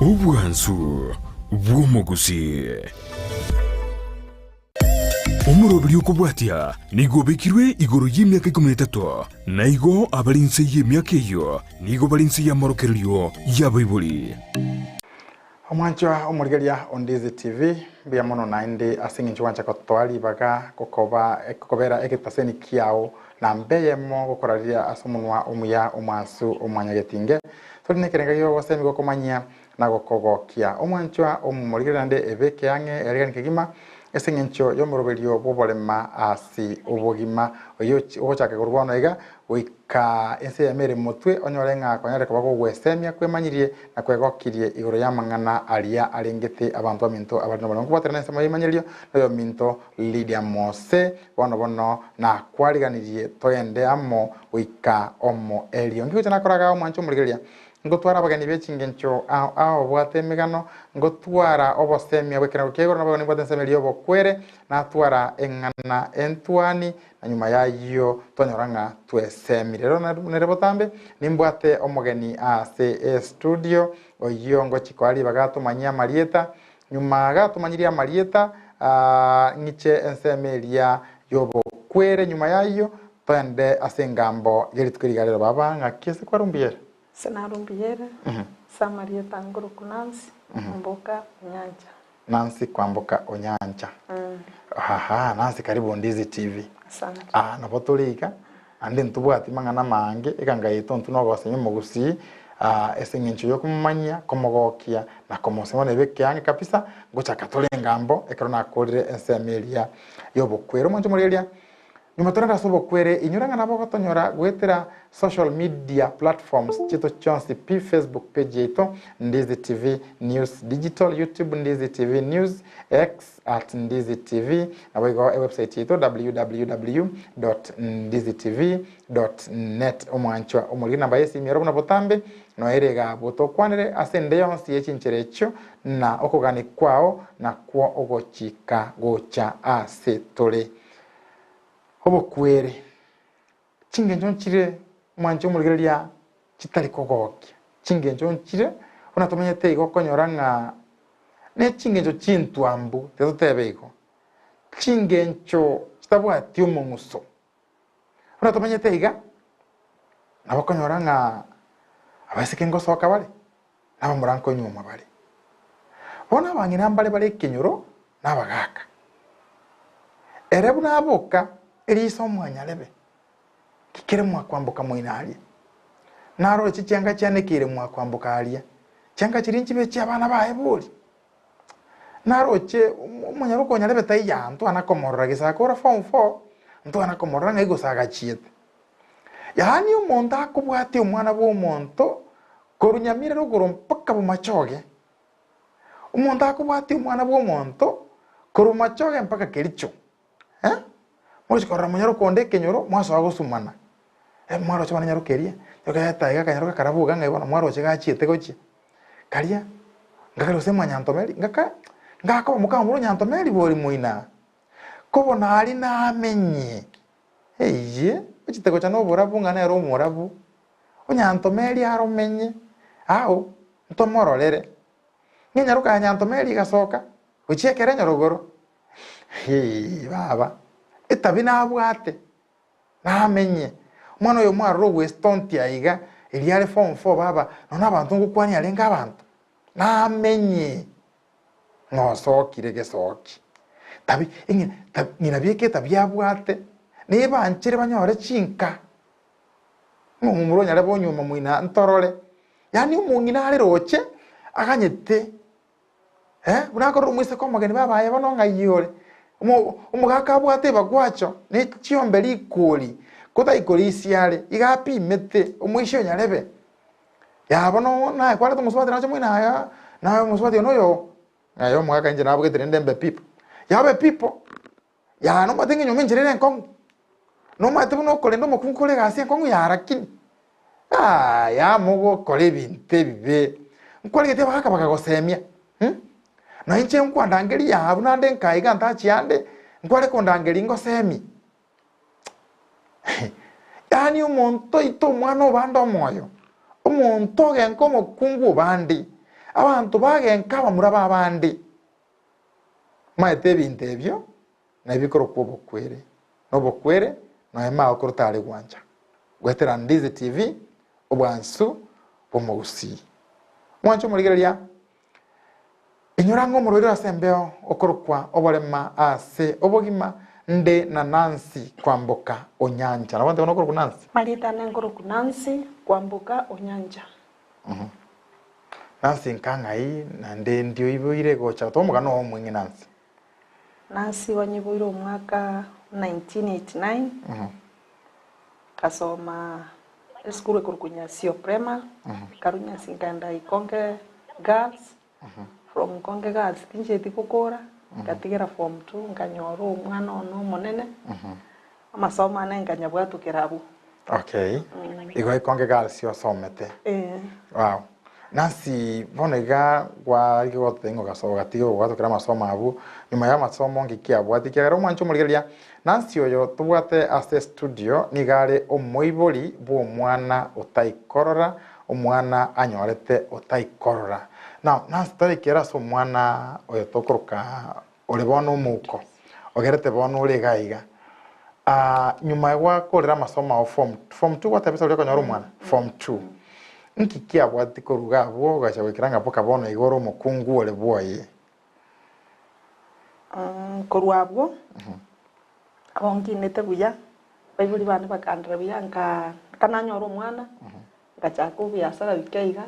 Obwansu bw'omogusii. Omoroberi okobwatia nigo obekirwe igoro y'emiaka ikomi na etato, na igo abare inse y'emiaka eyio nigo bare inse y'amorokererio y'abaibori. Omwanchwa omorigereria o Ndizi TV, mbuya mono naende ase eng'encho gwancha gotoa ribaga gokoba gokobera egetaseni kiao na mbe eyemo gokoraria ase omonwa omuya omwansu omwanyagetinge. Tori nekerenga gi'ogosemi gokomanyia na gokogokia. Omwanchwa omorigereria naende ebeke ang'e erigani kegima ase eng'encho y'omoroberio bw'oborema ase obogima oyio ogochaka korwa bono iga Goika ense eyemo ere motwe, onyore ng'a konyare koba gogwesemia kwemanyirie na kwegokirie igoro y'amang'ana aria arengete abanto baminto abare noborimo. Nkobwaterana ensemo y'emanyererio noyominto Lydia Mose, bono bono nakwariganirie togende amo goika omoerio. Nki gocha nakoraga omwancho omorigereria? Ngotwara abageni be chingencho ao ao babwate emegano, ngotwara obosemia bw'ekerengo kia igoro naboigo nimbwate ensemo eria y'obokwere, natwara eng'ana entwani, Na nyuma y'ayio twanyora ng'a twesemire. Rero nere botambe nimbwate omogeni ase estudio oyio ngochia koa ribaga atomanyie amarieta. Nyuma gatomanyirie amarieta ng'iche ensemo eria y'obokwere. Nyuma y'ayio toende ase engambo ye rituko riga rero baba ng'aki ase kwarumbuyere? Ase narumbuyere ase amarieta ngoroku Nancy Kwamboka Onyancha. Nancy Kwamboka Onyancha. Ahaa, Nancy karibu Ndizi TV. Asante. Ah, nabo tore iga, naende ntobwati mang'ana amange, eganga yaito intwe nogosenya omogusii, ah, ase eng'encho yokomomanyia, komogokia, na komosema bono ebe ekeang'e kabisa, ngochaka tore engambo ekero nakorire ensemo eria yobokwera. Omonche omorigereria, Nyuma torende ase obokwere, inyora ng'a nabo ogotonyora goetera social media platforms chiaito chionsi pi, Facebook page yaito, Ndizi TV News Digital, YouTube Ndizi TV News, X at Ndizi TV, naboigo ewebsite yaito www dot ndizitv dot net. Omwanchwa omorigi namba y'esimi ero buna botambe noere iga abwo tokwanere ase ende yonsi ye chinchera echio na okogani kwao nakwo ogochika gocha ase tore. Obokwere, chingencho nchire mwanche omorigereria chitari kogokia, chingencho nchire buna tomenyete igo okonyora ng'a ne chingencho chintwambu tiga totebe igo, chingencho chitabwati omong'uso. Buna tomenyete iga, nabo okonyora ng'a abaiseke ngosoka bare, na abamura nkonyuomwa bare. Bono abang'ina mbare bare ekenyoro na abagaaka. Ere buna aboka eriso omwanyarebe, ki kere mwakwamboka moino aria? Narore chichianga chianekeire mwakwamboka aria, chianga chiria nchibe chi'abana baye bori? Naroche omonyaroka onyarebe taiyo aa, ntwana komorora gese akora form four, ntwana komorora ng'ai gose agachiete. Yaani omonto akobwatia omwana bw'omonto korwa nyamira rogoro mpaka bomachoge. Omonto akobwatia omwana bw'omonto korwa bomachoge mpaka kericho eh, mogochia korora monyaroka onde ekenyoro mwasoa gosumana, eh mwaroche bono nyaroka eria, nyaroka yatae iga akanyaroka karabuga ng'ai bono mwaroche gachiete gochia, karia, ngakare gose mwanyantomeri, ngaka ngakoba mokamobora onyantomeri bori moino aa, ko bono aria namenye. Eyie, ochete gocha noborabu ng'a nere omorabu, onyantomeri aromenye, ao ntomororere. Ng'enyaroka ya nyantomeri egasoka, gochia ekero enyorogoro. Hii baba, etabi nabwate, namenye. Omwana oyo mwarora ogwestontia iga, erio are form four baba, nonya abanto ngokwania arenge abanto, namenye. Ng'osokire gesoki. Tabi, ng'ina, tabi, ng'ina bieka etabi abwate, nebanchere banyore chinka. Ng'a omomura onyare bonyuoma moina ntorore. Yaani omong'ina are roche, aganyete, eh, buna akorora omoiseke omogeni baba aye bono ng'ai ore. Omo omogaka abwate ebagwacho, ne chiombe rikori, kotaikori are, iga apimete, omoisia onyarebe. Yaa bono naye kwareta omosubati nache moino aya, naye omosubati one oyo, naye omogaka inche nabogete rende mbe pipo. Yabe pipo, yaa nomanyete ng'a enyomba enchera ere enkong'u, nomanyete buna okorenda omokungu kore egasi enkong'u yaa rakini, yaya mogokora ebinto ebibe, nkwarigeti abagaka bakagosemia Nonya inche nkwandangeria yaa buna nde nkaa iga ntachia ande, nkware kondangeria ngosemie. Yaani omonto oite omwana obande omoyo, omonto ogenka omokungu obande, Abanto bagenka abamura b'abande. Maete ebinto ebio nabio bikorokwa obokwere, na obokwere nonya magokoro tare gwancha. Goetera Ndizi TV, obwansu bw'omogusii. Mwanche omorigereria, inyora ng'a omorwaire ase embeo okorokwa oborema ase obogima nde na Nancy Kwamboka Onyancha. Nabo nteba nokorokwa Nancy? Marieta ane nkorokwa Nancy Kwamboka Onyancha. Nancy nka ng'ai naende ndi oiboire gocha gotoa omogano oo omweng'e Nancy? Nancy igo nyiboire omwaka 1989, nkasoma esukuru ekorokwa Nyasio Primary, nkarwa Nyasio nkaenda Ikonge Girls, from Ikonge Girls tinchieti gokora, ngatigera form two nkanyora omwana one omonene, amasomo ane nkanyabwatukera abwo. Okay. Igo Ikonge Girls osomete. Eeh. Wow. Nancy bono iga gwarenge goteba ng'a ogasoa ogatiga ogwatokera amasomo abwo, nyuma ya amasomo nki kiabwate ekiagera omwanche omorigereria Nancy oyo tobwate ase estudio nigo are omoibori bw'omwana otaikorora, omwana anyorete otaikorora. Now Nancy toraikera ase omwana oyo tokoroka ore bono omouko, ogerete bono ore iga iga. Nyuma gwakorire amasomo ao form, form two gwatebete oria okonyora omwana? Form two. Nki kiabwati korwa iga abwo ogacha goikera ng'a boka bono iga ore omokungu ore bwoye? Korwa abwo, abo nkinete buya, abaibori bane bakandera buya nka nkananyora omwana, ngachaka obiasara bike iga,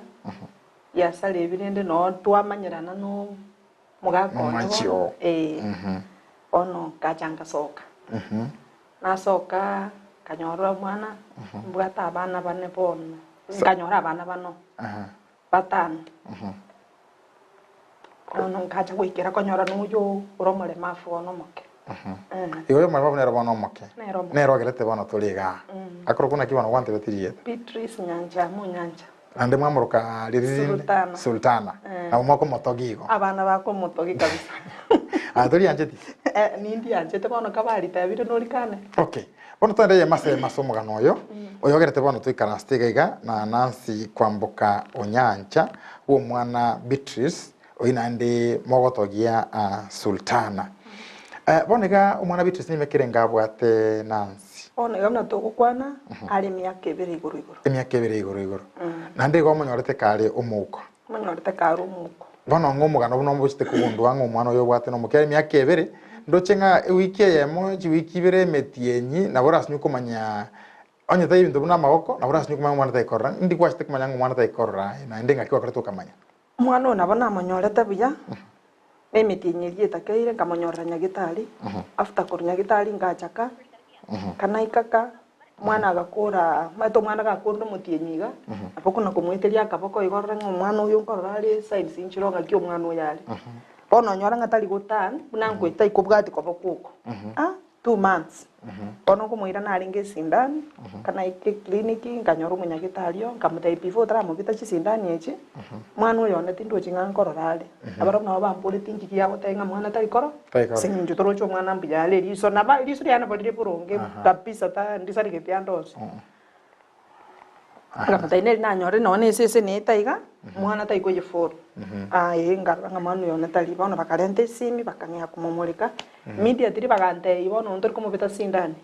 ebiasara ebi rende noo twamanyerana na omogaka one Nomwanchi bono, oo. eh, bono nkacha ngasoka. Nasoka nkanyora omwana, mbwate abana bane bono, nkanyora abana bano, batano. Bono nkacha goikera konyora noyo ore omoremafu bono omoke. Igo oyo omoremafu nere bono omoke. Nere omoke. Nere ogerete bono tore igaa. Akorokwa naki bono gwantebeti rieta? Beatrice Nyancha Monyancha. Naende mwamoroka riria rinde? Sultana. Sultana. Nabo mwakomotogia igo. Abana bakomotogia kabisa. Aya toriancheti? Eh, nindianchete bono kabaritebire norikane. Okay. Bono togende eyemo ase eyemo ase omogano oyo, oyogerete bono toikaransete iga iga na Nancy kwamboka Onyancha bw'omwana Beatrice, oyio naende mogotogia Sultana. Bono iga omwana Beatrice nigo ekerengo abwate Nancy? Bono iga buna togokwana are emiaka ebere igoro igoro. Emiaka ebere igoro igoro. Naende igo omonyorete kare omouko. Omonyorete kare omouko. Bono ng'a omogano buna obochete kogundua ng'a omwana oyo obwate nomokia emiaka ebere, ndoche ng'a ewiki eyemo, chiwiki ibere, emetienyi, nabo orasinye komanya onye tari ebinto buna amaboko, nabo orasinye komanya ng'a omwana tari korora. Indi gwachete komanya ng'a omwana tari korora aye, naende ng'aki gwakorete okamanya? Omwana oyo nabo namonyorete buya, na emetienyi eria etakeire, nkamonyorera nyagetari, after korwa nyagetari ngachaka, kanaika ka, omwana agakora, omanyete omwana gakorire omotienyi iga, nabo okona komoeteria akaboko igo orore ng'a omwana oyo nkorora are signs nchire ng'aki omwana oyo are. Bono onyore ng'a tari go turn, buna nkoeta taikobwati koboko oko, ah 2 months. Bono nkomoira narenge esindani, kanaika eclinic nkanyora omonyagetari oo, nkamotebia before otaramobita chisindani echi, mwana oyo one tindochi ng'a nkorora are. Nabarabwo nabo bamboretie inki kiagotebia ng'a mwana tari koro, Tari koro. ase eng'encho toroche omwana mbuya are eriso naba eriso riane nabo rire boronge kabisa ta ndisaregeti ande onsi. Nkamotebia neri nanyore nonye na esese neta iga, mwana tari koyefollow. Aye nkarora ng'a mwana oyo one tari, bono bakarenta esimi bakang'ea komomoreka, immediately bagantebia bono ntori komobeta sindani,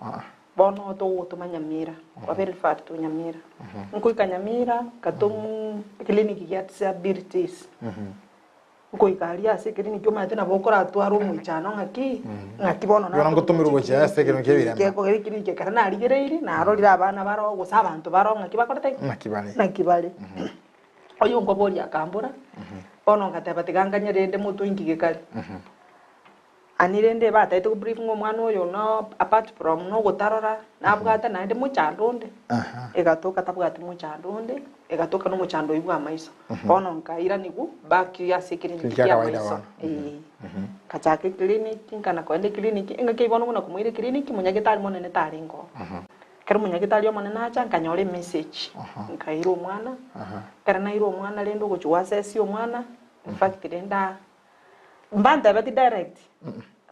bono togotoma Nyamira, kwabeire referred to Nyamira. Nkoika Nyamira, nkatomwa eclinic gia disabilities. Nkoika aria ase ekiriniki omanyete nabo okoratware omoichano ng'aki, ng'aki bono Bono ngotomerwe gochia ase ekerogo kia ebirema. Kekogera ekiriniki ekero narigereirie, narorire abana baroo gose abanto baroo ng'aki bakorete ki? Ng'aki bare. Ng'aki bare. Oyio nkoboria akambora, bono ngateba tiga nganye rende motwe inki gekare. Ani rende batagete go brief ng'a omwana oyo no apart from nogotarora nabwate naende mochando onde, egatoka tabwati mochando onde, egatoka nomochando oyio bwa amaiso. Bono nkairanigwa back ase eclinic Kia kia kawaida amaiso bono. eeh. Nkachaka eclinic, nkana kogenda eclinic, engaki eyio bono buna komoira eclinic, monyagetari monene tarenge oo. Ekero omonyagetari omonene acha nkanyora emessage, nkaira omwana, ekero naira omwana rende ogochia goassess omwana, in fact rende aa. Mbantebeti direct,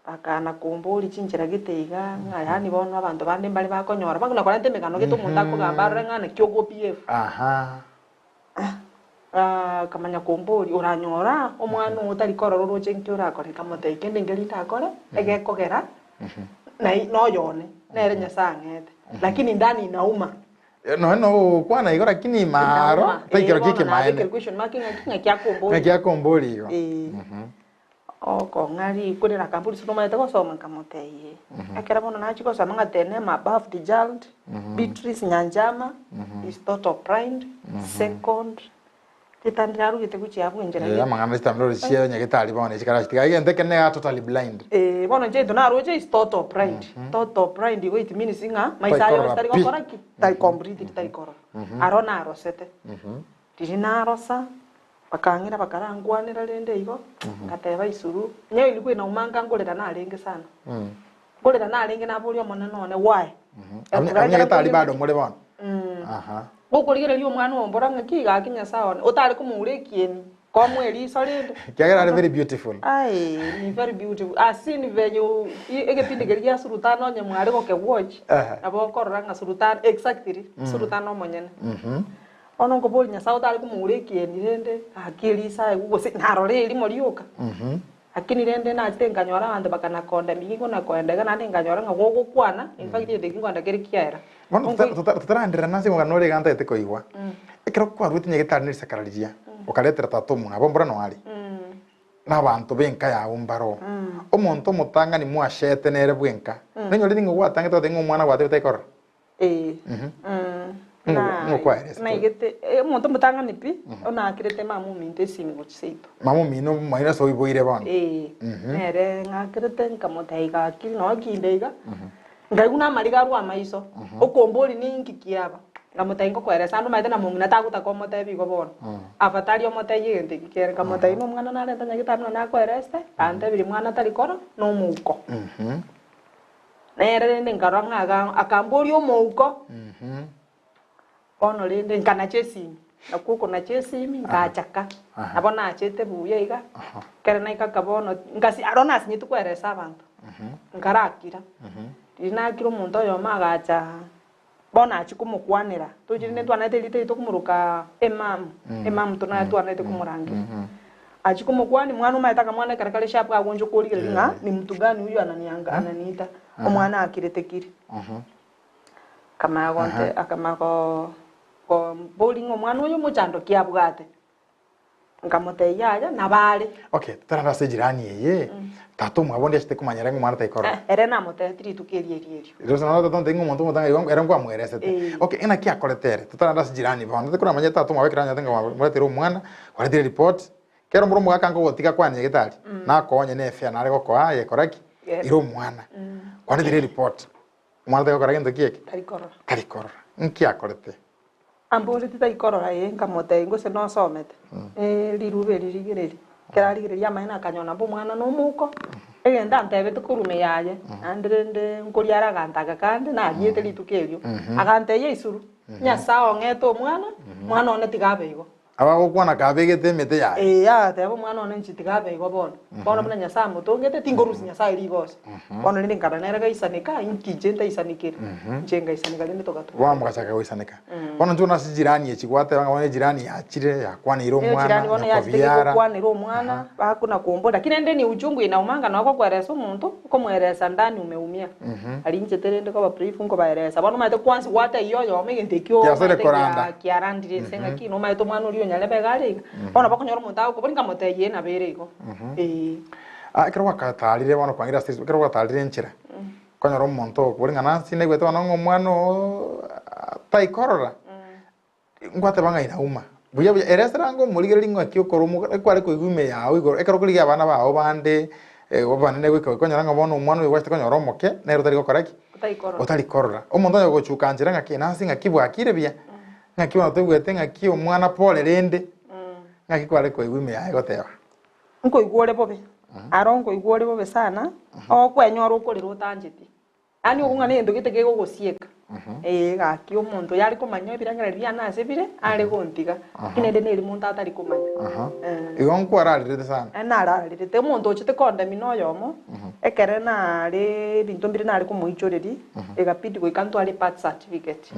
bakana komboria chinchera gete iga, ng'a yaani bono abanto bande mbare bakonyora, buna korenta emegano gete omonto akogamba arore ng'a naki ogo behave. Aha. Ah. Akamanya komboria, Oranyora omwana oo otari korora oroche nki orakore? Nkamotebia, Kende nkeri ndakore egekogera nai noyone, nere Nyasae ang'ete, lakini ndani inauma. Nonya nogokwana igo lakini maaro Inauma. tari Ee, kero bono ki'ekemaene. nabekire question mark ng'aki ng'aki akomboria. Ng'aki akomboria igo. Ee. Okong'a riko rire akamboria ase nomanyete gosoma nkamotebia ee. Ekero bono nachia gosoma ng'a the name above the child, Beatrice Nyanchama is total blind, second, ritandi narugete gochia abwo enchera Eh, gete. amang'ana chitambe chia nyagetari bono echi karachi tiga egento ekene niga totally blind. Ee, bono inche egento naroche is total blind, total blind igo it means ng'a maiso aye Taikorora onsi tari pi. gokora ki? Tari completely tari korora. Aro narosete. Riria narosa, bakang'ira bakarankwanera rende igo, ngateba isuru, onye ilikuwa inauma nka nkorera narenge sana. Nkorera narenge naboria omonene one why? Abwo nyagetari bado more bono? Aha. Gokorigereria omwana oo mbora ng'aki gaki Nyasae one, otare komoura ekieni, komoa eriso rende. Ekiagera are very beautiful. Aye, ni very beautiful. Asini venye egepindi keria gia Sultan onye mware gokewatch, nabo okorora ng'a Sultan, exactly, Sultan omonyene. Bono nkoboria Nyasae otare komoura ekieni rende, gaki eriso aye gose narore erimo rioka. Lakini rende nachete nkanyora abanto bakanakonda miga igo na koenda iga naende nkanyora ng'a gogokwana, in fact egento eki nkoenda kere kiaera. Bono Nko totaraenderera ase omogano ore iga ntagete koigwa, ekero kwaruete nyagetari ne risakara riria, okaretera tata omwabo mbora noyo are, na abanto b'enka yao mbaroo, omonto omotang'ani mwachete nere bw'enka, nonyorire ning'o gwatangete goteba ng'a omwana gwatebete taikorora? Ee. Ng'o ng'o kwaeresa tore? Naigete omonto omotang'ani pi, onaakerete mama ominto esimi gochia seito. Mama omino omoino ase oiboire bono? Ee, nere ng'akerete nkamotebia gaki nonya kinde iga, nkaigwa na amariga arwe amaiso, okomboria ninki kiaba, nkamotebia ngokoeresa ande omanyete na mong'ina tagotaka omotebie igo bono, afadhali omotebie egento eki kere, nkamotebia na omwana narenta nyagetari buna nakoeresete, antebirie mwana tari koro, na omouko. Nere rende nkarora ng'a aga- akamboria omouko, bono rende nkanacha esimi, nakwo okonacha esimi nkachaka, nabo nachete buya iga, ekero naikaka bono nkasi aro nasinyeti koeresa abanto, nkarakira, riria nakira omonto oyomo agacha bono achia komokwanera, tochi rende ntwanarete erieta eri tokomoroka emamu, emamu tonaye twanarete komorangeria. Achia komokwania, mwana omanyete akamwana ekero kare sharp kagoncha okorigereria ng'a ni mtu gani huyu ananianga ananiita, omwana akirete kiri. Akamanya gonte akamanya ko komboria ng'a omwana oyo mochando ki abwate. Nkamotebia yaya, nabo are. Okay, totarara ase ejirani eye, tata omwabo onde achete komanya ere ng'a omwana taikorora. Eh, ere namotebetie rituko erio erio erio. Gose nabo tata ontebi ng'a omonto omotang'ani igo ere nkwamoeresete. Eh. Okay, naki akorete ere? Totarara ase jirani bono, tokoramanya tata omwabo ekero anyarete ng'a mwaretire omwana, kwaretire report, kero mboro omogaka nkogotiga kwane nyagetari, nakoonye ne efare nare gokoa aye kora ki? Genda. Ira omwana. Kwaretire ereport, omwana tari gokora gento ki eke? Tari korora. Tari korora. Nki akorete? Amboreti taikorora ee, nkamotebia gose nosomete? Ee, riruba eri rigereria. Ekero arigereria amaene akanyora nabo omwana na omouko, egento antebete korwa ime yaye, naende rende nkoria are aganto aka kande nariete rituko erio. Agantebia isuru, Nyasae ong'ete omwana, mwana one tiga abe igo. Abagokwana kabegete emete yaye. Ee, agateba omwana one inche tiga abe igo bono. Bono buna Nyasae amotongete, tinkorusia Nyasae rigoso. Bono rende nkaba nere gaisaneka, inki inche ntaisanekere? Inche ngaisaneka rende togatwara. Bono mogachaka goisaneka. Bono intwe buna ase jirani echi gwateba ng'a bono ejirani yachire yakwaneire Eyo omwana, jirani bono yachete nyokobiara. gegokwanera omwana, bakuna kombora. Lakini rende ni uchungu inaumanga nonye gokoeresa omonto, okomoeresa ndani umeumia. Aria inchete rende koba brief nkobaeresa. Bono omanyete kwansi gwatebia oyomo egento ekio Kiasore omanyete koranda. kia kiarandire ase ng'aki, nomanyete omwana oria onyarebe iga are iga. Bono bakonyora omonto agokobori nkamotebia ee nabo ere igo. Eeh. Ah, ekero gwakatarire bono kwang'ire ase ekero gwatarire enchera, okonyora omonto okobori ng'a Nancy naigwete bono ng'a omwana oo taikorora, Ngwateba ng'a inauma buya buya, ere esere ange omorigereria ng'aki okore omo ekware koigwa ime yao igoro, ekero okorigia abana bao bande abanene goika okonyora ng'a bono omwana oyo gwachete konyora omoke, nere otari gokora ki? Otari korora. Otari korora. Omonto onye gochuka nchera ng'aki Nancy ng'aki bwakire buya, ng'aki bono toigwete ng'aki omwana pore rende, ng'aki kware koigwa ime yaye goteba. Nkoigwa ore bobe, aro nkoigwa ore bobe sana, okwenyora okorera otancheti. Yaani okong'a negento gete kegogosieka. Ee gaki omonto oyio are komanya ebirengererio biane ase bire, are gontiga, lakini ere neri monto atari komanya. Eh. Igo nkwararerete sana. Eh, nararerete. Omonto ochete kondemia na oyomo, ekere nare ebinto mbire nare komoichoreria, egabidi goika ntware ebirth certificate.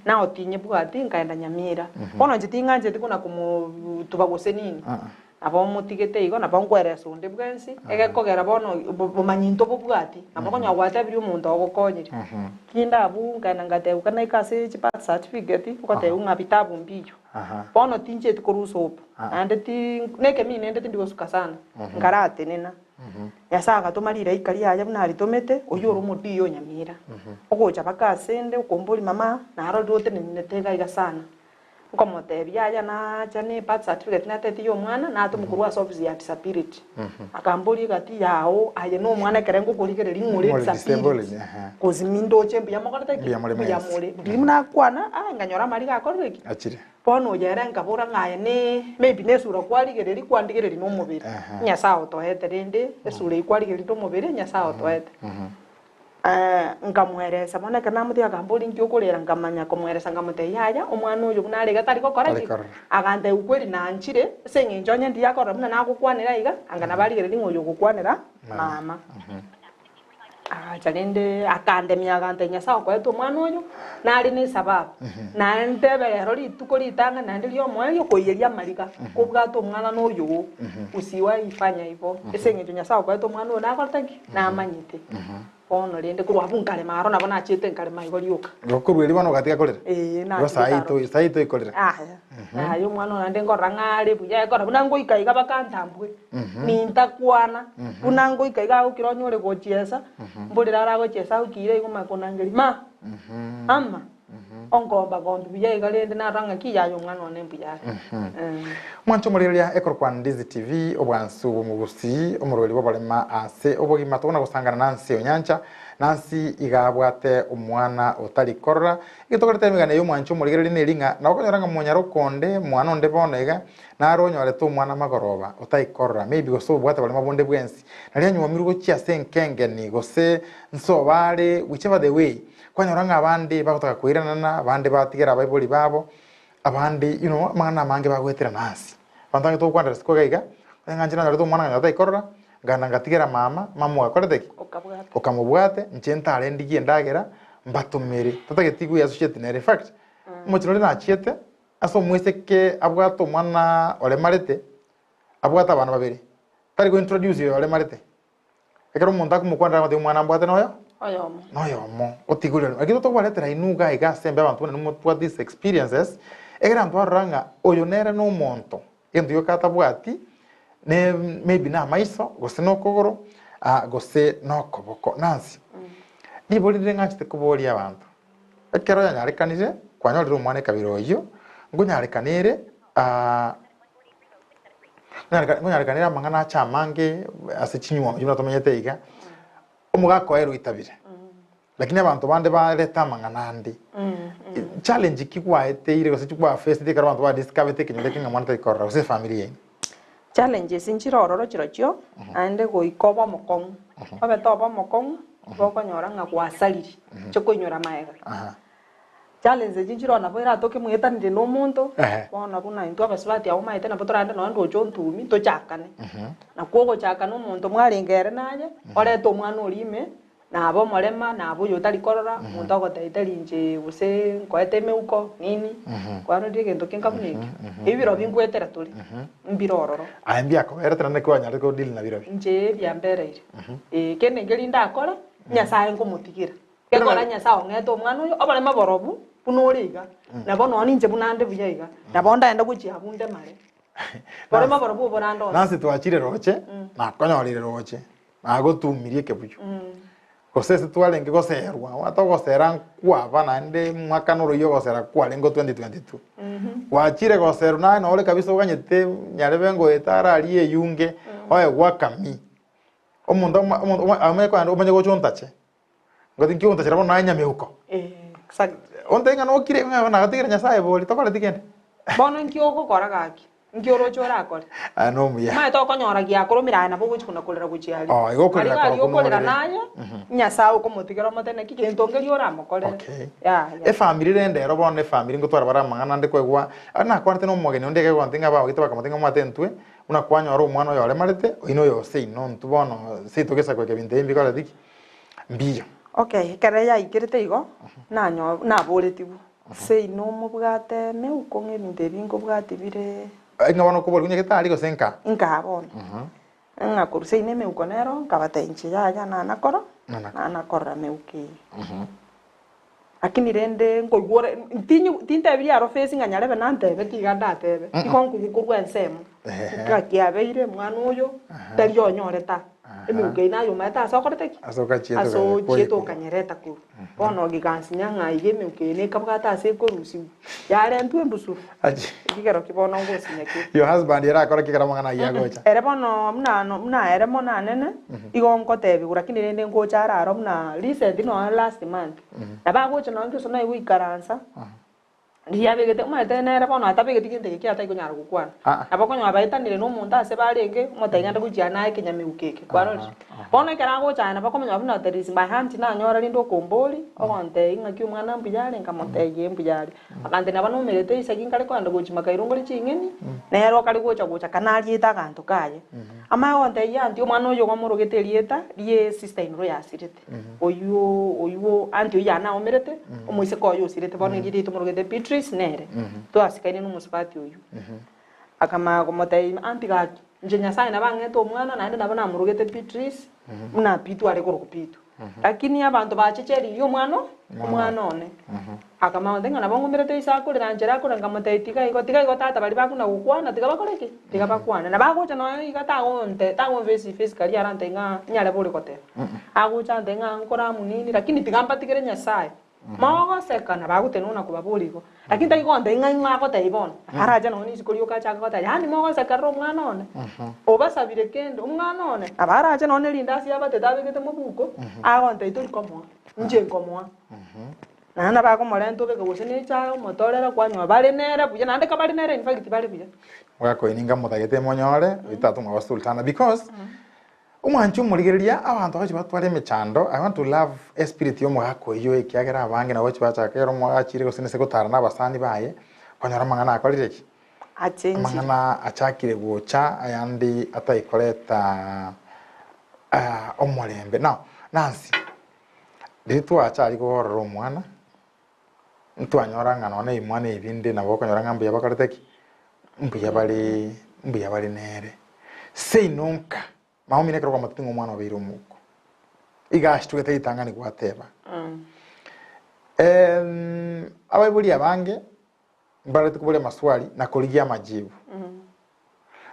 Nao tinyebwati, nkaenda Nyamira. Bono inche ting'ancheti buna komotuba gose nini. Nabo omotigete igo, nabo nkweresa onde bwensi, egekogera bono bomanyi ntobobwati, nabo okonyora gwatebirie omonto ogokonyire. Kinde abwo nkaenda ngatebwa kare naika ase chi birth certificate, ngotebiwa ng'a vitabu mbiyo. Bono tinchieti korwa usopu, naende ti na ekemini naende tindi gosuka sana, nkaratenena. Nyasae agatoma rilaika riaye buna aritomete, oyio ore omodii o Nyamira, ogocha mpaka asende, okomboria mama, narorire otenenete iga iga sana. Nkomotebia, Yaya nacha ne birth certificate nateti ya omwana, natomwa korwa ase ofisi ya disability. Akamboria egati yao, aye na omwana ekere ngokorigereria ng'o ore Ng'o ore disability? disability, ehe. Kosi mindoche mbuya mokorete ki? Mbuya more Mbuya mwensi. more. Riria buna akwana, ah nkanyora amariga akorire ki? Achire. Bono oyo ere nkabora ng'a aye ne maybe ne esura kwarigereria kwandigereria na omobere. Ehe. Nyasaye otoete rende, esura eyio kwarigereria na omobere, Nyasaye otoete. Nkamweresa, bono ekero namotebia akamboria inki okorera, nkamanya komweresa nkamotebia yaya, omwana oyo buna are iga tari gokora Tari ki? korora. Agantebia ukweli nanchire, ase eng'encho onye ndiria akorora buna nagokwanera iga, anga nabo arigereria ng'a oyo ogokwanera mama. Agacha rende akandemia agantebia Nyasae okoete omwana oyo, nare na esababu, naende ebe rero rituko ritang'ani naende riomoerio koiyeria amariga, kobwate omwana na oyo oo, usiwahi fanya igo, ase eng'encho Nyasae okoete omwana oyo nakorete ki? Namanyete. Bono rende korwa abwo nkarema aro nabo nachiete nkarema igo rioka. Igo korwa erio bono ogatiga korera? Ee, Igo natigete saii aro. toi saii toikorera? Yaya, yaya omwana oyo naende nkorora ng'a are buya ekero buna ngoika iga bakantambue, nintakwana, buna ngoika iga agokira onyore gochiesa, mborere aragochiesa agokire igo omanye konangeria ma, ama, onkomba gombi buya iga rende narora ng'aki yaya omwana one mbuya are. Mwanche omorigereria ekorokwa Ndizi TV, obwansu bw'omogusii, omorweri bw'oborema ase obogima tokona gosangana Nancy Onyancha. Nancy iga abwate omwana otari korora. Egetokorete emegano eye omwanche omorigereria neri ng'a nabo okonyora ng'a monyaroka onde, mwana onde bono iga, naro onyorete omwana magoroba otari korora maybe gose obwate borema bonde bwensi, naria anywomirwe gochia ase enkengeni gose nsobo are whichever the way, Kwanyora ng'a abande bagotaka koiranana, abande batigera abaibori babo, abande you know amang'ana amange bagoetera na ase. Abanto abange togokwanera isiko iga iga, onye ng'a inche nanyorete omwana nganyora taikorora, nkagenda ngatigera mama, mama ogakorete ki? Okabwate. Okamobwate, inche ntare ndigie endagera, mbatomere. Tatageti goiassociate nere. In fact, omochie noria nachiete, ase omoiseke abwate omwana oremarete, abwate abana babere, tari gointroduce oyo oremarete. Ekero omonto akomokwanera agoteba omwana mbwate noyo? Oyomo. Noyomo. Otiga oria Lakini tokobaretera inwe iga iga ase embe abanto buna nimotwate these experiences, ekero abanto barora ng'a oyo nere nomonto, egento gioka atabwati, ne maybe na amaiso, gose na okogoro, gose na okoboko. Nancy, ribori rire ng'anchete koboria abanto, ekero yanyarekanire kwanyorire omwana ekabira oyio, nkonyarekana ere. Nkonyarekanire amang'ana ache amange ase chinyuomo buna tomenyete iga, omogaka oye oitabire, lakini abanto bande barete amang'ana ande. Challenge ki gwaeteire gose gwafacete ekero abanto badiscoverete ekenyoro eke ng'a mwana tari korora gose efamiri yaino? Challenges nchire ororo chirochio, naende goika obe omokong'u, obe toba omokong'u, igo okonyora ng'a gwasariri, inche koinyora magega. Challenge echi nchire oo nabo eratoke mwetanire na omonto, Ehe. bono buna intwe abasubati abwo omanyete nabo toragende nonye ndoche ontumi tochakane. Nakwo ogochaka na omonto mwarenge ere naye, orete omwana oria ime, nabe omorema, nabe oyo otari korora, omonto agotebia tari inche gose nkoete emeuko, nini, kwarorire egento kenga buna ekio. Ebi birobio nkoetera tore, mbire ororo. Aye mbiakoberete naende kwanyarete kodeal nabirobio. Inche ebiambereire, eh, kende nkeri ndakore, Nyasaye nkomotigera. Gekogera Nyasae ong'ete omwana oyo oboremo borobu buna ore iga, nabo nonya ninche buna nde buya iga, nabo ndaende gochia abwo ndemare. Boremo borobu oborande onsi. Nansi twachire roche, nakonyorire roche, nagotumirie ekebuyu. Gose ase twarenge goserwa, omanyete ogosera nkwaba naende mwaka noro oyio ogosera kwarenge o 2022. Gwachire goserwa naye nore kabisa oganyete nyarebe ngoeta ararie eyunge, oye gwakami. Omonto oma- omonto oma- omanye kogenda omanye gocha ontache. Ngoti nki ogontachera bono naye nyameuko. Eh, exactly. Ontebie ng'a nokire ng'a nagatigire Nyasaye bori, tokoreti kende. Bono inki ogokora gaki? Inki oroche orakore? Aya nomuya. Omanyete okonyora giakoromire aye nabo ogochi kona korera gochia aria. Oh, igo okorera Aria aria korokwo okorera norere. naye, Nyasae okomotigera omote naki gento nkeria oramokorere. Okay. Yaya. Efamiri rende ero bono efamiri ngotwara bare amang'ana ande koigwa, ah nakwanete na omogeni onde iga egontebia ng'a abagogete bakamotebi ng'a omwate intwe, buna kwanyora omwana oyo oremarete, oyio noyo ose inwe intwe bono seito gesa goika ebinto ebi mbikoreti ki? Mbiyo. Okay, ekero yaikerete igo, nanyo naboretigwe, Seino mobwate emeuko ng'a ebinto ebi nkobwati bire. Ng'a bono okoboria nyagetari gose nka? Nka bono. Ng'a korwa seino emeuko nero, nkabatebia inche yaya nanakora, nanakorora emeuko eye. Lakini rende nkoigwa ore ntinyi tintebirie aro face ng'a nyarebe nantebeti iga ndatebe, igo nkogwa korwa ensemo. Nka kiabeire omwana oyo, tari onyorete aa. Emeuko eyio naye omanyete ase okorete ki? Ase ogachiete Ase okanyereta ochiete okanyereta korwa. Bono gigansinya ng'a iga emeuko eye nekabwate ase ekorusigwa, yarentwa embusuro. Ekigero ki bono ngosinya ki? Your husband ere akore ki ekero amang'ana ayio agocha? Ere bono buna no buna ere mono anene, igo nkotebiwa lakini rende ngocha are aro buna recent nonya last month, nabo agocha nonya gose naye goikaransa. Riria abegete, omanyete nere bono atabegeti gento eke kiaye taikonyara gokwana. Ah. Nabo okonyora baetanire na omonto ase barenge, omotebi genda gochia naye ekenyameuko eke, kwarorire? Bono ekero agocha aye nabo okomonyora buna there is my aunt nanyora rende okombori, ogontebia ng'aki omwana mbuya are, nkamotebia ee mbuya are. Akantebia nabo naumerete isegi nkare kogenda gochia makairo ngore ching'eni, nere okare gocha gocha kanariete aganto kaye. Amanye gontebia aunty omwana oyo igo omorogete erieta rie sister in law yasirete. Oyio oyio aunty oyio yane aomerete, omoiseke oye osirete bono erio riaito morogete Beatrice nere, twasikaine na omosubati oyio. Akamanya komotebia aunty gaki, inche Nyasaye nabo ang'ete omwana naende nabo namorogete Beatrice, buna Pitu are korokwa Pitu. Lakini abanto bachecheririe omwana oo, omwana one. Akamanya gontebia ng'a nabo ng'umerete ise akorera nchera akorera nkamotebia tiga igo tiga igo tata baria bakona gokwana tiga bakore ki? Tiga bakwane. Nabo agocha nonya iga tagonte tagonfesi physically arantebie ng'a nyarebe ore goteba. Agocha antebie ng'a nkore amo nini lakini tiga mbatigere Nyasaye. Mogoseka nabo agotenena na kobaboria igo. Lakini tari gontebia ng'a ing'o agotebia bono. Arache nonya na isiko rioka achake goteba yaani mogosekerera omwana one, obasabire kende omwana one. Nabo arache nonya na erindasi abatete abegete mobuko, agontebia tori komoa, inche nkomoa. Naende nabo akomorenta obeke gose ne echae omotorere kwanyora bare nere buya naende kabare nere in fact bare buya. Mogakoininga motagete monyore oyo tata omwabo Sultana because omwanchi omorigereria abanto bagochia batware emechando I want to love espirit ya omogaka oyio ekiagera abange nabo bagochia bachaka ekero omogaka achire gose nese gotara na abasani baye kwanyora amang'ana akorire ki? Achenchire. Amang'ana achakire gocha ayande ataikoreta omorembe now Nancy. Riria twacha aria korora omwana, ntwanyora ng'a nonya na ebimwana ebi binde nabo okonyora ng'a mbuya bakorete ki? Mbuya bare mbuya bare nere. Seino nka, mama omino ekero kwamotebia ng'a omwana obeire omouko, iga ashitugete ritang'ani gwateba. Abaibori abange mbararete koboria amaswali na korigia amajibu.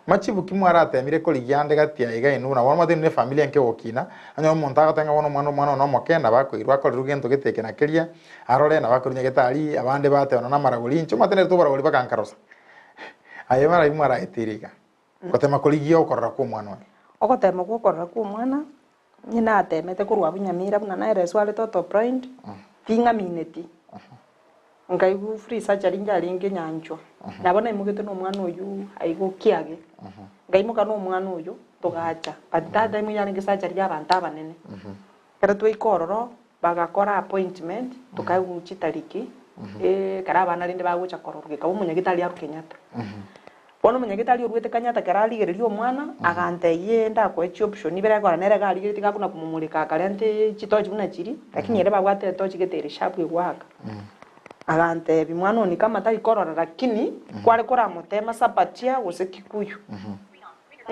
Machibu ki mwaratemire korigia ande gati ya iga inwe? Buna bono mwatebire nefamiri enke egokina, onye omonto agoteba ng'a bono omwana omwana one omoke nabo akoirwa akorerwe gento gete eke na keria, arore nabo akoirwa nyagetari, abande bateba nonya namaragori, inche omanyete nerete oboragori mpaka nkarosa. Aye marabi mwaraeteire iga, gotema korigia okorora kwa omwana oyo. Ogotema gwa okorora kwa omwana, inye natemete korwa abwo Nyamira buna naereswe are total blind, ting'amineti. Nkaigwa free surgery njarenge nyanchwa, nabo naimogete na omwana oyio aiga okiage, nkaimoka na omwana oyio togacha, but that time yarenge surgery ya abanto abanene. Ekero twaika ororo, bagakora appointment, tokaegwa chitariki, ekero abana rende bagocha kororwa, gekaba omonyagitari arwa Kenyatta. Bono omonyagitari oruete Kenyatta ekero arigereria omwana, agantebia ee ndakoe chioption ibere ekora nere iga arigeretie gakona komomoreka akarenta chitochi buna chiria, lakini ere babwate etochi gete ere sharp egoaka. Agantebia mwana one kama tari korora lakini kware koramotema Sabatia gose Kikuyu,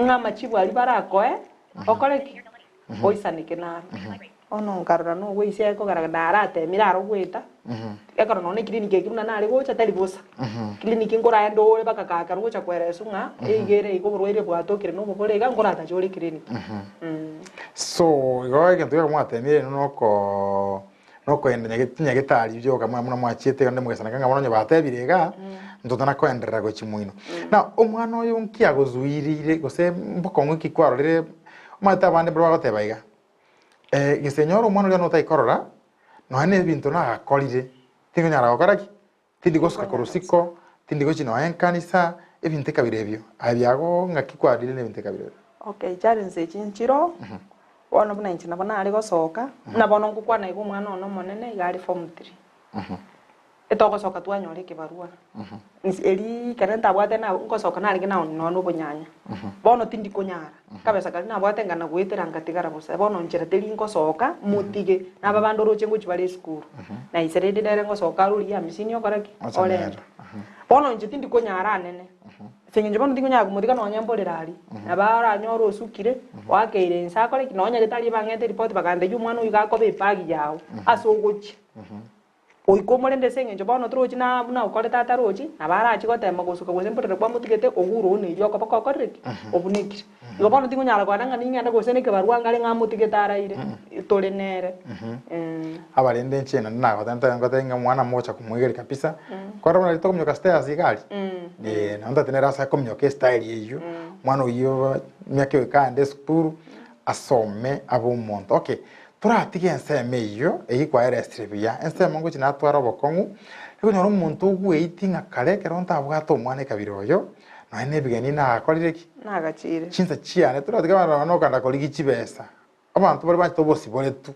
ng'a amachibu aria barakoe okore ki? Oisaneke naro. Bono nkarora nogoisia ekogera naratemire aro goeta, ekero nonya eclinic eke buna nare gocha tari bosa. Clinic nkoraende ore mpaka kaka rogocha koereswa ng'a eiga ere iga oborwaire bwatokire na obobore iga nkoratache ore eclinic. So igo egento gekogera mwatemire inwe noko nokoenda nyage chinyagetari bioka mwa buna mwachiete iga naende mogesaneka ng'a bono onye batebire iga, ntotana koenderera gochia moino. Now omwana oyo nki agozuirire gose mbokong'u ki kwarorire omanyete abande mbare bagoteba iga. Gese nyore omwana oria notaikorora, nonya na ebinto nagakorire, tingonyara gokora ki? Tindi gosuka korwa isiko, tindi gochia nonya ekanisa, ebinto ekabira ebio, aye biago ng'aki kwarire na ebinto ekabira ebio? Okay, challenge echi nchiroo, bono buna inche nabo nare gosoka, buna bono ngokwana iga omwana one omonene iga are form three. Etogosoka twanyora ekebarua, inse erii ekero ntabwate na ngosoka narenge naoni nonya na obonyanya, bono tindi konyara, kabesa karia nabwate ngana goetera ngatigara bosa, bono nchera teri ngosoka motige, naba bande oroche ngochia bare esukuru, na ise rende nere ngosoka arorie amisini okora ki? Ocha Orenta. nere. Bono inche tindi konyara anene, ase eng'encho bono tingonyara komotiga nonya mborere aria, nabo aranyore osukire, oakeire inse akore ki? Nonya nyagetari bang'ete eripoti bagantebia omwana oyio gakoba ebag yago, ase ogochia. Goika omorende ase engencho bono torochi na buna okorete atarochi, nabo arache gotema gosuka gose mborere kwamotigete, ogure one erio okoboko okorire ki? Obunekire. Igo bono tingonyara kogenda ng'a ning'ende gose na ekebarua ngare ng'a amotigete araire, tore nere. Abarende inche naende nagoteba ntoe ngotebi ng'a omwana mogocha komoigeria kabisa, kore buna riria tokominyoka stairs iga aria, eh, nabo ntagete nere ase akominyoka estyle eywo, omwana oyio emiaka egoika aende esukuru, asome abe omonto. Okay, Toratige ensemo eyio, eyio kwaeresire buya, ensemo ngochia natware obokong'u, rikonyora omonto ogweiti ng'a kare ekero ntabwate omwana ekabira oyo, nonya na ebigeni nagakorire ki? Nagachire. Chinsa chiane, toratige abanto nonya nokogenda korigia chibesa, abanto baria banchete obosiboretu,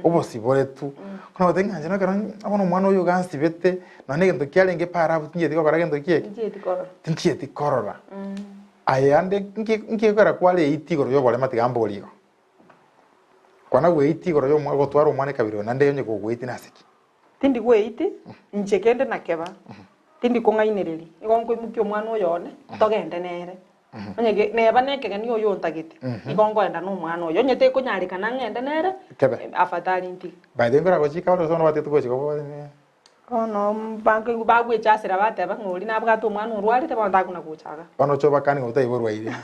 obosiboretu, buna goteba ng'a inche nekero bono omwana oyo iga ansibete, nonya na egento kiarenge para abwo tinchieti gokora gento ki eke? Tinchieti korora. Tinchieti korora. Aye ande nki nki ekogera kwareiti igoro ya oborema tiga mbori igo. Kwana gweiti igoro y'omwa gotwara omwana ekabira oyo, naende onye kogweiti nase ki? Tindi gweiti, inche kende nakeba, tindi kong'ainereria, nigo nkoimokia omwana oyo one, togende nere. Onye ge neba nekegeni oyo ontagete, nigo nkoenda na omwana oyo, onye tekonyarekana ng'ende nere, Kebe. afadhali ntige. By the way nkoragochika ore gose bono batete gochika bo Bono bankoigwa bagwechasera bateba ng'a oria nabwate omwana orwarete bono takona gocha iga. Bono oche obakani ng'a otaibo orwaire.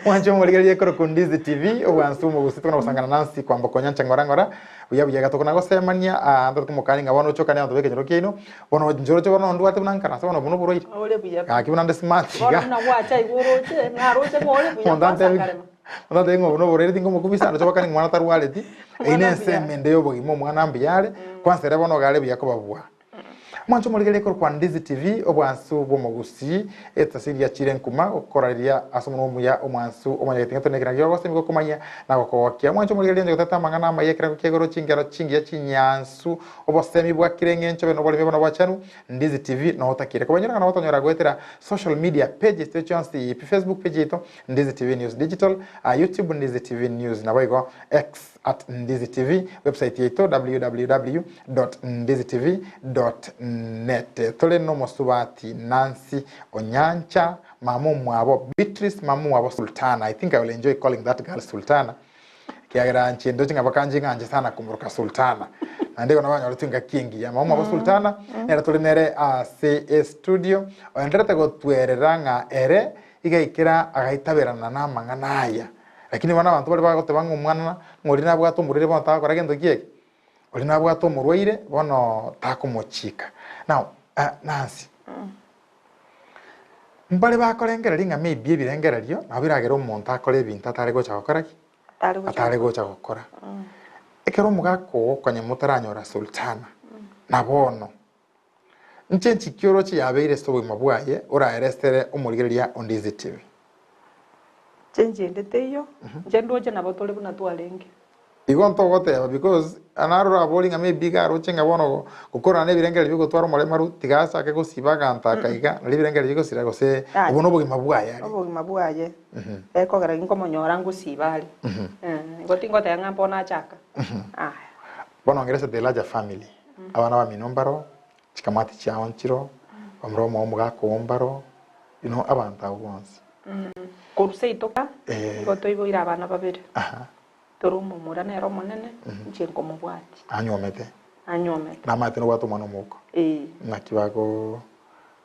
Mwanche omorigereria korokwa Ndizi TV, obwansu omogusi tokona gosangana Nancy kwamboka onyancha ng'ora ng'ora, buya buya iga tokona gosemania aa ntari komokani ng'a bono oche okanie abanto b'ekenyoro kiaino, bono inche oroche bono ndwate buna nkaranse bono obo noborwaire. Ore buya pi. Gaki buna nde smart Bono iga. buna gwacha iga oroche, naroche ng'a ore buya Omonto antebi gwasakarema. Omonto antebi ng'a obo noborwaire tinkomokumisa, naroche obakani ng'a omwana tarwareti, Eyio Omwana nensemo mbuya. ende y'obogima omwana mbuya are, kwansa ere bono iga are buya kobabua. Mwanche omorigereria korokwa Ndizi TV, obwansu bw'omogusii, etasiri yachire nkuma, gokorareria ase omonwa omuya omwansu omonyagetinga tore nekerengo ki'ogosemi gokomanyia na gokogokia. Mwanche omorigereria onye goteta amang'ana amaya ekerengo kia igoro chingero chingiya chinyansu obosemi bwa kera eng'encho obe noboremi obo nobochenu Ndizi TV noo otakire kobanyora ng'a nabo otonyora goetera social media pages chiaito chionsi pi Facebook page yaito Ndizi TV News Digital, YouTube Ndizi TV News naboigo X at Ndizi TV, website yaito www dot ndizitv dot net. Tore nomosubati Nancy Onyancha, mama omwabo Beatrice, mama omwabo Sultana. I think I will enjoy calling that girl Sultana ekiagera inche ndoche ng'a bakanche ng'anche sana komoroka Sultana. Naende igo nabanyoretwe engaki engiya. Mama omwabo Sultana nere tore nere ase estudio oenderete gotwerera ng'a ere igaikera agaitaberana namang'ana aya. Lakini bono abanto baria bagoteba ng'a omwana ng'a oria nabwate omorwaire bono tagokora gento ki eke, oria nabwate omorwaire bono takomochika. Now, Nancy, mbare bakorengereria ng'a maybe ebirengererio nabo biragere omonto akore ebinto atare gocha gokora ki? Atare gocha Atare gocha gokora. Ekero omogaka oo konya motaranyora Sultana, na bono, Inche nchikia oroche yabeire ase obogima bwaye oraeresere omorigereria o Ndizi TV. Inche nchende teiyo, inche ndoche nabo tore buna twarenge. Igo ntogoteba because naro orabori ng'a maybe iga aroche ng'a bono gokorana na ebirengererio bigotwara omoremaru tiga achake gosiba aganto aka iga nario ebirengererio bigosira gose Yaya. obo nobogima bwaye aria. Obogima bwaye, ekogera ginkomonyora ngosiba are. Igo tingoteba ng'a mbono achaka, aya. Bono ngerese the larger family. Abana bamino mbaro, chikamati chiao nchiro, bamura omwao omogaka oo mbaro, you know abanto abwo bonsi. Korwa seito ka, Eh. nigo toiboire abana babere. Aha. Tore omomura nere omonene, inche nkomobwatia. Anywomete? Anywomete. Namanyete nobwate omwana omouko? Ee. Naki bako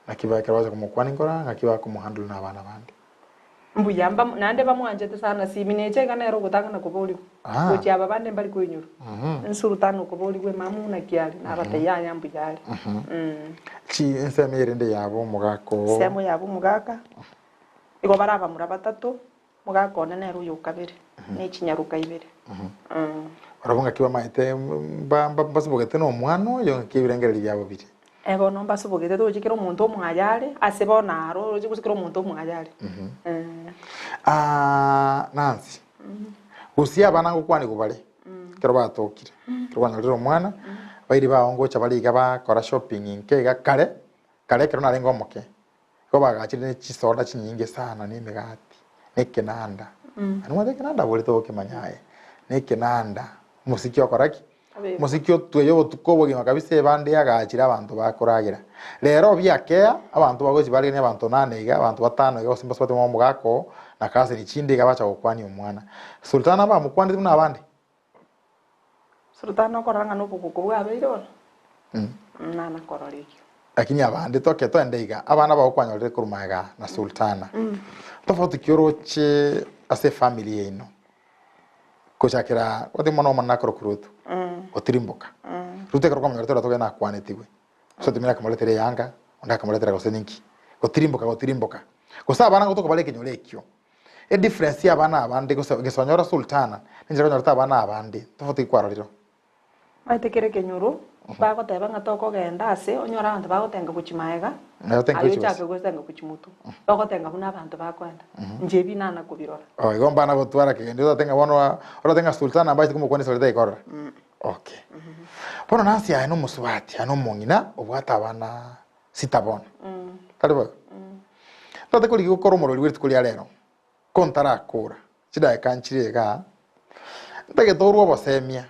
naki ba ekero bacha komokwania nkora, ng'aki bakomohandle na abana bande? Mbuya mbam naende bamwanchete sana simi neche iga nere ogotang'ana koborigwa. Ah. Gochia aba bande mbari koinyorwa. Ensuru tano okoborigwa emamu naki are, nabatebia yaya mbuya are. Chi ensemo erende yabo omogaka oo. Ensemo yabo omogaka, igo bare abamura batato, omogaka one nere oyo okabere, ne chinyaroka ibere. Barabwo ng'aki bamaete mba mba mbasibogete na omwana oyo ng'aki ebirengererio biabo bire. Eh bono mbasubogete toche kera omonto omwaye are, ase bono aro oroche gose kera omonto omwaye are. Eh. Ah, Nancy, gose abana ngokwanigwa bare ekero batokire, ekero kwanyorire omwana, bairi bao ngocha bare iga bakora shopping nke iga kare, kare ekero narenge omoke, igo bagachire ne chisoda chinyinge sana na emegati, na ekenanda. Naende omanyete ekenanda bori togokemanya aye, na ekenanda, omosiki okora ki? Omosiki otweye obotuko obogima kabisa ebande yagachire abanto bakoragera. Rero biakea, abanto bagochi barigania abanto nane iga, abanto batano iga gose mbasubati bamo omogaka oo na cousin chinde iga bacha gokwania omwana. Sultana bamokwaneti buna abande? Sultana okorora ng'a nobogoko bwabeire bono, nana korora ekio. Lakini abande toke toende iga, abana bao kwanyorire korwa magega na Sultana. Tofauti ki oroche ase efamiri yaino? Gochakera gose mono omonene akorokwa Rutu, otirimboka. Rutu ekero kwamonyorete ore togende nakwanetigwe, gose otumire akamoretera eyanga, onde akamoretera gose ninki, gotirimboka gotirimboka. Gose abana ngotoka bare ekenyoro ekio. Edifference ya abana abande gose gese onyora Sultana, ninchera konyorete abana abande, tofauti ki kwarorire oo? Omanyete kera ekenyoro, bagoteba ng'a tokogenda ase, onyore abanto bagotenga gochia magega, Aye otenge aye gochia ochake bosio. gotenga gochia motwe, bagotenga buna abanto bakoenda. Inche ebi nana kobirora. Oh, igo mbana gotwara kegendo otate ng'a bono orate ng'a Sultana mbachete komokwanisa ore taikorora. Okay. Bono Nancy aye nomosubati, aye nomong'ina obwate abana sita bono. Tari boigo? Ntote korigia gokora omorori bwe rituko ria rero, ko ntarakora, chidakika nchire igaa, ntagete orwe obosemia,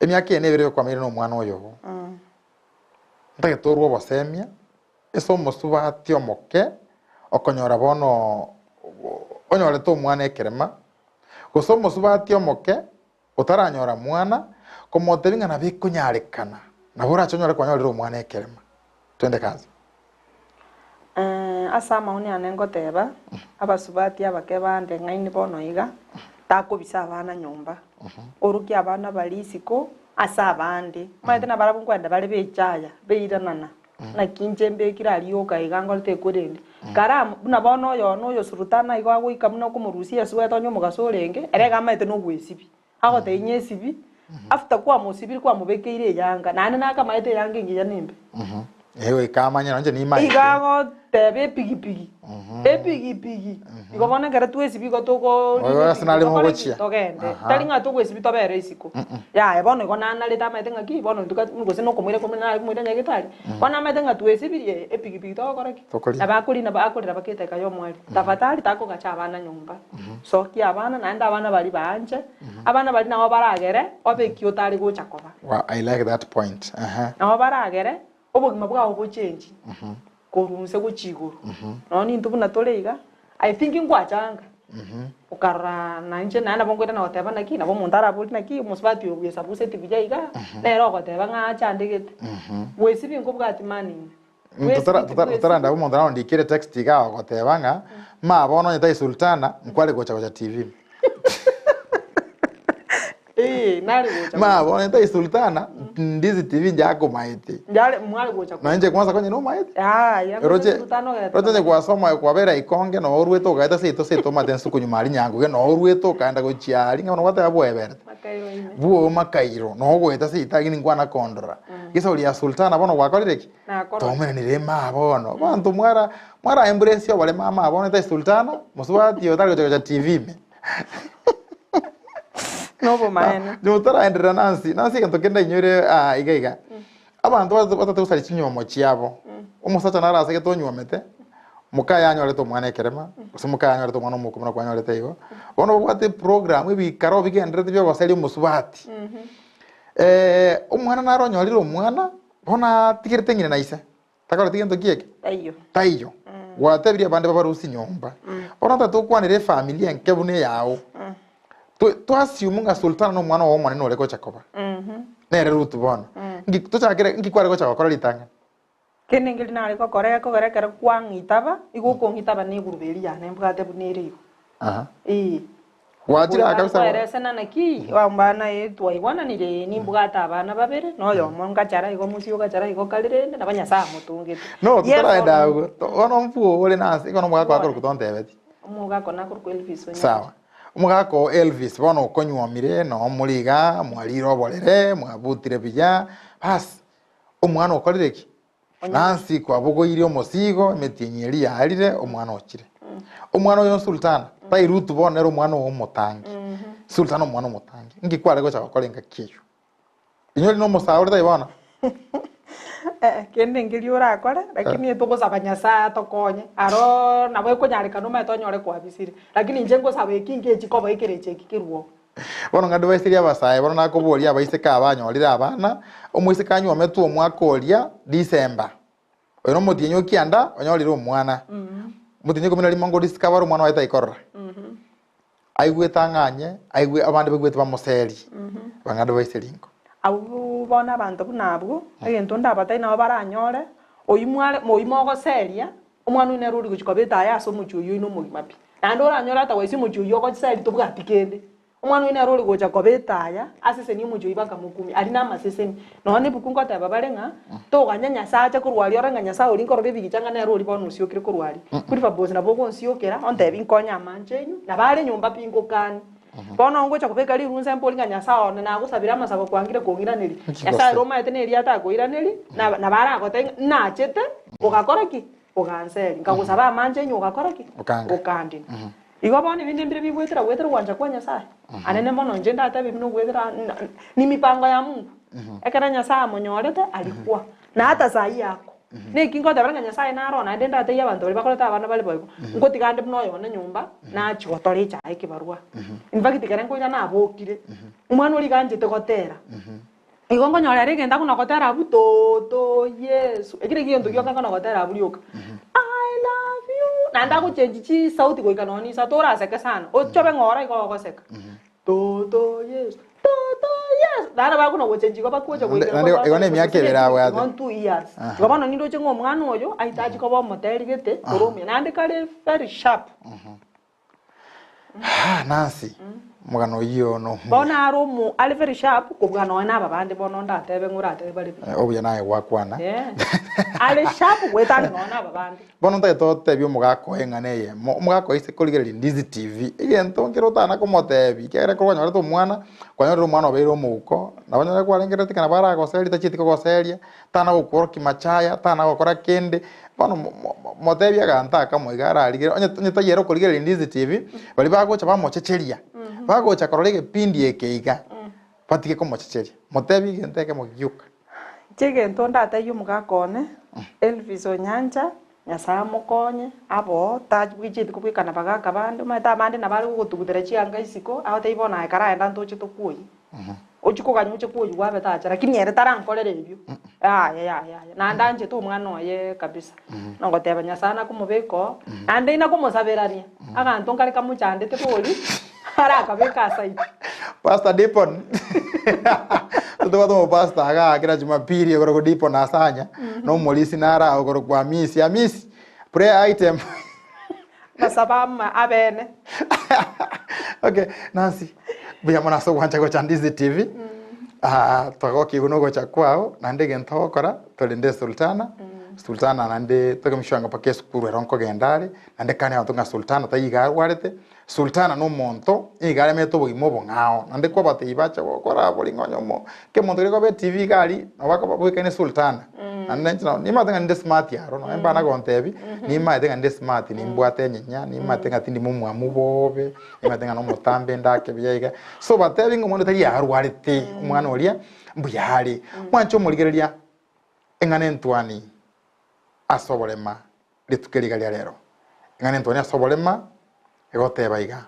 emiaka eye nebere yokwamaire na omwana oyo oo. Ntagete orwe obosemia, ase omosubati omoke, okonyora bono onyorete omwana ekerema, gose omosubati omoke otaranyora mwana, komotebia ng'a nabo ekonyarekana, nabo orache onyore kwanyorire omwana ekerema. Twende kazi. Ase amaoni ane ngoteba, abasubati abake bande ng'aini bono iga, takobisa abana nyomba, orokia abana baria isiko ase abande. Omanyete nabarabwo nkoenda bare bechaya, beiranana, naki inche mbekire aria yoka iga ngorete ekwerende. Kare amo buna bono oyo one oyo Sultana igo agoika buna okomorusia esweta onye omogaso orenge, ere iga amaete na ogwesibia. Agotebia nyesibi, after kwamosibirie kwamobekeire eyanga, naende nakamaete eyanga engiya nembe. Eeh goika amanye nonye inche nimaete. Iga agoteba epigipigi, epigipigi, igo bono ekero twesibia igo togorina Oyo ase nare epigipigi tokore ki? mogochia. Togende. Aha. Tari ng'a togwesibia tobere isiko. Yaya bono igo nanarete amaete ng'aki, bono intwe ka gose nokomoira komoira nare komoira nyagetari, bono amaete ng'a twesibirie epigipigi togokora ki? Tokorina. Nabo akorina akorera mpaka edageka ya omweri. Tafadhali takogacha abana nyomba. Sokia abana naende abana baria baanche, abana baria nabo baragere obe eki otare gocha koba. Wow, I like that point. Aha. Nabo baragere obogima bwao bochenji korwa inse gochia igoro. Nonya nintwe buna tore iga, I think nkwachanga okarora na inche naende nabo nkoirana goteba naki, nabo omonto araborie naki omosubati oyo bwesabuseti buya iga, nere ogoteba ng'a achandegete. Bwesibia nkobwati mani ime. Totarenda abwo omonto narondikire text iga ogoteba ng'a ma bono onye tai Sultana nkware gocha gocha TV. Eh, nare gocha Ma bono onye tai Sultana ndizi TV njakomaete. Njare mware gocha Nonya inche kwanza konye nomaete. Yaya, Roche Sultana ogete roche onye gwasoma kwabera ikonge no orwete ogaeta seito seito omate nsuku nyuma aria nyanguge no orwete okaenda gochia aria ng'a bono gwateba bweberete. Makairo ime. Bwo makairo no ogoeta seito agini nkwana kondora. Gesauri ya Sultana bono gwakorire ki? Nakorora. Twaumeranire maa bono. Abanto mwara mwara embrace oboremo amaa bono tai Sultana, mosubati oyo tari gocha gocha TV ime. Nobomaene. Nyuma taraenderera Nancy, Nancy egento kende ndainyore ah, iga iga. Abanto batete batete gosaria chinywomo chiabo. Omosacha naro asegete onywomete, mokaye anyorete omwana ekerema, gose mokaye anyorete omwana omoko buna kwanyorete igo. Bono babwate eprogram ebikaro bigendererete bia ogoseria omosubati. Omwana naro onyorire omwana, Bono atigerete ng'ina na ise, takoreti gento ki eke? Taiyo. Taiyo. Gwatebirie abande babarusie nyomba. Bono tari tokwanera efamiri enke buna eyao. To- Toassume ng'a Sultana na omwana oye omonene ore gocha koba. Nere Ruth bono. Nki tochakere nki kware gocha gokora ritang'ani? Kende nkeri nare gokora gekogera ekero kwang'itaba, igo okong'itaba na egurube eria yane mbwate buna ere igo. Aha. Ee. Gwachire aa kabisa Goika koeresana naki abana ee twaigwananire ee nimbwate abana babere na oyomo ngachara igo mosio ogachara igo kare rende nabo Nyasaye amotongete. No, Yes totaraenda or no? agwo. To- Bono mbuo ore nase igo nomogaka akorokwa tontebeti. Omogaka one akorokwa Elvis Onyancha. Sawa. Omogaka oo Elvis bono okonywomire noo more igaa, mwarire oborere, mwabutire buya, bas, omwana okorire ki? Nansi kwabogoirie omosigo, emetienyi eria yaarire, omwana ochire. Omwana oyo Sultana, tai Ruth bono nere omwana oo omotangi. Sultana omwana omotangi. Nki kware gocha gokora engaki eyio? Inyori nomosae ore tai bono? Eh, kende nkeria orakore, lakini togosaba Nyasaye atokonye, aro nabo ekonyarekana omanyete onyore kwabisire, lakini inche ngosaba eki ngechi koba ekerecha eki kerwo. Bono ng'a ndibaiserie abasae bono nakoboria abaiseke aba banyorire abana, omoiseke anywometwe omwaka oria December, oyo nomotienyi o kianda onyorire omwana, omotienyi o ikomi na rimo ngodiscover omwana oye taikorora. Aigwete ang'anye, aigwe abande baigwete bamoserie, bang'ade baise rinko. Abwo bono abanto buna abwo, egento ndabatebie nabo baranyore, oyio mware oyio mogoseria, omwana oyio nere ori gochia koba etaya ase omochie oyio oino omogima pi. Naende oranyore otherwise omochie oyio ogoseria tobwati kende. Omwana oyio nere ore gocha koba etaya, asesenie omochie oyio bakamokumia, aria namaseseni. Nonya na ebuku ngoteba bare ng'a, toganya Nyasae ache korwa aria ore ng'a Nyasae oria nkorora ebigicha ng'a nere oria bono osiokire korwa aria. Wilberforce nabo ogonsiokera, ontebie nkonye amanche aino, nabo are nyomba pi ngokanie. Bono ngocha kobeka rirunsa embori ng'a Nyasae one nagosabire amasabo kwangire kong'iraneria. Nki Nyasae gose? ere omanyete na erio atakoiraneria, nabo nabo aragotebie ng'a nachete, ogakora ki? Oganseria. Nkagosaba amanche aino ogakora ki? Okanga. Okandina. Igo bono ebinto mbire bigwetera gwetera ogwancha kwa Nyasae. Anene mono inche ndatebe buna ogwetera ni mipango ya Mungu. Ekero Nyasae amonyorete arikwa, na hata saii ako. Neki ngotebera ng'a Nyasae naro oo naende ndatebie abanto baria bakorete abana bare boigo, ngotiga nde buna oyone nyomba, nachia gotora echae ekebarua. In fact ekero nkoira nabokire, omwana oria iga anchete gotera. Igo nkonyora ere egento akona gotera abwo toto Yesu, ekio nakio egento gioka akona gotera abwo rioka. I love you, naende agochengi chisauti goika nonye inse toraseke sana, ochobe ng'a ora igo ogoseka. Toto Yesu, toto Yesu, naende bakona gochengi igo bagocha goika Naende igo na emiaka ebere abwate. Igo 2 years. Igo bono nindoche ng'a omwana oyo aite achie koba omoteri gete ore omuya, naende kare very sharp. Ah, Nancy, omogano oyio nomuya. Bono are omo are very sharp kobua nonya na aba bande bono ndatebe ng'a oratebe bare buya. Eh, obuya naye gwakwana. Eh, are sharp goetania nonya na aba bande. Bono ntagete otebie omogaka oye eng'ana eyemo, omogaka oye ase korigereria Ndizi TV, egento nkere otana komotebia, ekiagera ekero kwanyorete omwana, kwanyorire omwana obeire omouko, nabo onyore kwarengerereti ng'a nabo aragoserie tachieti kogoseria, tana gokworokia machaya, tana gokora kende, Bono motebie aganto akamo iga ararigererie, onye onye taiyo ere okorigereria Ndizi TV, baria bagocha bamochecheria, bagocha korora egepindi eke iga, batige komochecheria. Motebie egento ekemo gioka. Inche egento ndatebie omogaka one, Elvis Onyancha, Nyasae amokonye, abe oo, tabwechieti kobwekana bagaka bande, omanyete abande nabo are gogotugutera chianga isiko, agotebia bono aye karaenda ntoche tokwoyie. Ochie koganya oche kwoyigwa abe tacha, lakini ere tarankorera ebio, yaya yaya yaya, naende anchete omwana oye kabisa. Nogoteba Nyasaye nakomobeka oo, naende inakomosaberania, aganto nkare kamochandete bori, arakabeke aside. Pastor Dipon tobwate omopastor igaa kera jumapili okorokwa Dipon Asanya, na omorisia nare aa okorokwa Amisi, Amisi prayer item. Basaba ama abene. Okay, Nancy, mbuya mono ase ogwancha gocha Ndizi TV. Ah, twagokigwa na ogocha kwao, naende egento ogokora, torende Sultana. Sultana naende togemshwanga mpaka esukuru ero nkogenda are, naende kani abanto ng'a Sultana taiyo iga arwarete, Sultana na omonto nigo aremete obogima obong'ao, naende kwabatebia bache gokora bori ng'a onye omo kemonto keria koba etv iga aria, nabo bakoba bwekaine Sultana. Naende inche nabo nimanyete ng'a ninde smart aro, nonye mbana gontebia, nimanyete ng'a ninde smart, nimbwate enyenya, nimanyete ng'a tindi momwamu bobe, nimanyete ng'a nomotambe ndake buya iga. So batebi ng'a omwana tari arwarete, omwana oria mbuya are. Mwanche omorigereria eng'ana entwani ase oborema rituko eri iga ria rero. Eng'ana entwani ase oborema egoteba iga,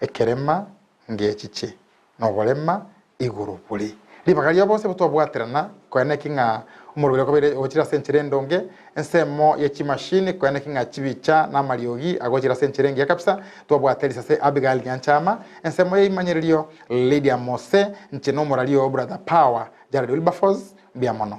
Ekerema ngechiche, na oborema igoro bore. Ribaga ria bonsi botwabwaterana koena eki ng'a omorweri okobeire ogochira ase enchera endonge, ensemo ye chimashini koena eki ng'a chibicha na amariogi agochira ase enchera engiya kabisa, twabwate risase Abigail Nyanchama, ensemo ye imanyererio Lydia Mose, inche nomorari oo Brother Power Jared Wilberforce, mbuya mono.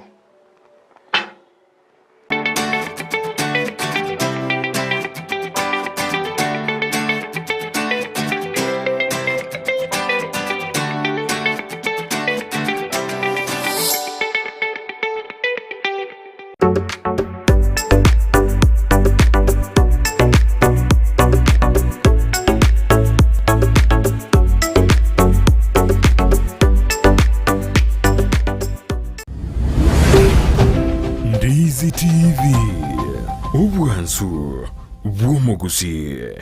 bw'omogusii.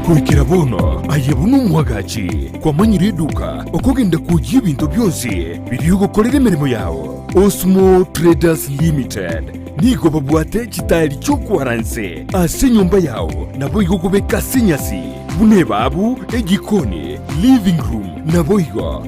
Goikera bono aye buna omwagachi kwamanyire eduka okogenda kwoyia ebinto bionsi biria ogokorera emeremo yao. Osmo Traders Limited nigo babwate chitaeri chi'okwara nse ase enyomba yao naboigo kobeka ase enyasi buna ebabu, ejikoni, living room naboigo.